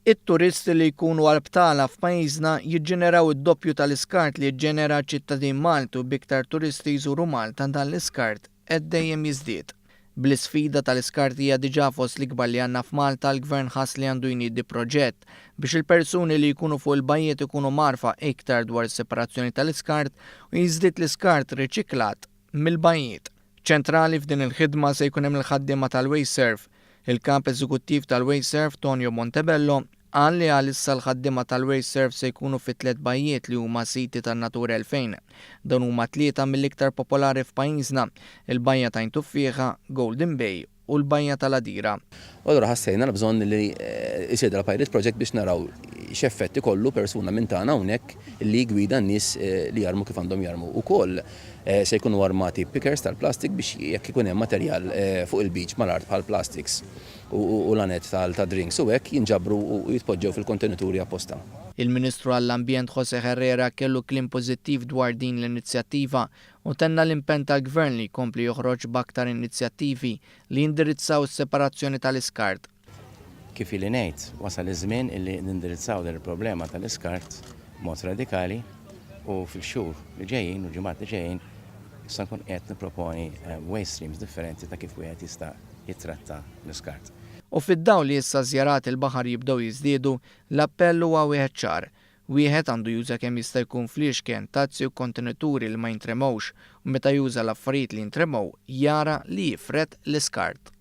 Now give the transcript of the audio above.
It-turisti li jkunu għal btala f'pajjiżna jiġġeneraw id-doppju tal-iskart li jiġġenera ċittadin Malti u b'iktar turisti jżuru Malta dan l-iskart qed dejjem jiżdied. Bl-isfida tal-iskart hija diġà fost l-ikbar li għandna f'Malta l-Gvern ħass li għandu jniedi proġett biex il-persuni li jkunu fuq il-bajjiet ikunu mgħarrfa iktar dwar is-separazzjoni tal-iskart u jiżdied l-iskart riċiklat mill-bajjiet. Ċentrali f'din il-ħidma se jkun hemm il-ħaddiema tal-WasteServ. Il-Kap Eżekuttiv tal-WasteServ, Tonio Montebello, qal li għalissa l-ħaddiema tal-WasteServ se jkunu fi tliet bajjiet li huma siti tan-Natura 2000. Dawn huma tlieta mill-iktar popolari f'pajjiżna, il-Bajja t'Għajn Tuffieħa, Golden Bay u l-Bajja tal-Għadira. U allura ħassejna l-bżonn li jsir dal-pilot project biex naraw x'effett ikollu persuna minn tagħna hawnhekk li jiggwida n-nies li jarmu kif għandhom jarmu. Ukoll se jkunu armati b'pickers tal-plastik biex jekk ikun hemm materjal fuq il-beach mal-art bħal plastics u lanet ta' drinks u hekk jinġabru u jitpoġġew fil-kontenituri apposta. Il-Ministru għall-Ambjent José Herrera kellu kliem pożittiv dwar din l-inizjattiva u tenna l-impenn tal-Gvern li jkompli joħroġ b'aktar inizjattivi li jindirizzaw is-separazzjoni tal-iskart. Kif ili ngħid, wasal iż-żmien illi nindirizzaw din il-problema tal-iskart b'mod radikali u fil-xhur li ġejjin u l-ġimgħat li ġejjin se nkun qiegħed nipproponi waste streams differenti ta' kif wieħed jista' jittratta l-iskart. U fid-dawl li issa ż-żjarat il-baħar jibdew jiżdiedu, l-appell huwa wieħed ċar, Wieħed għandu juża kemm jista' jkun fliexken, tazzi u kontenituri li ma jintremgħux u meta juża l-affarijiet li jintremgħu jara li jifred l-iskart.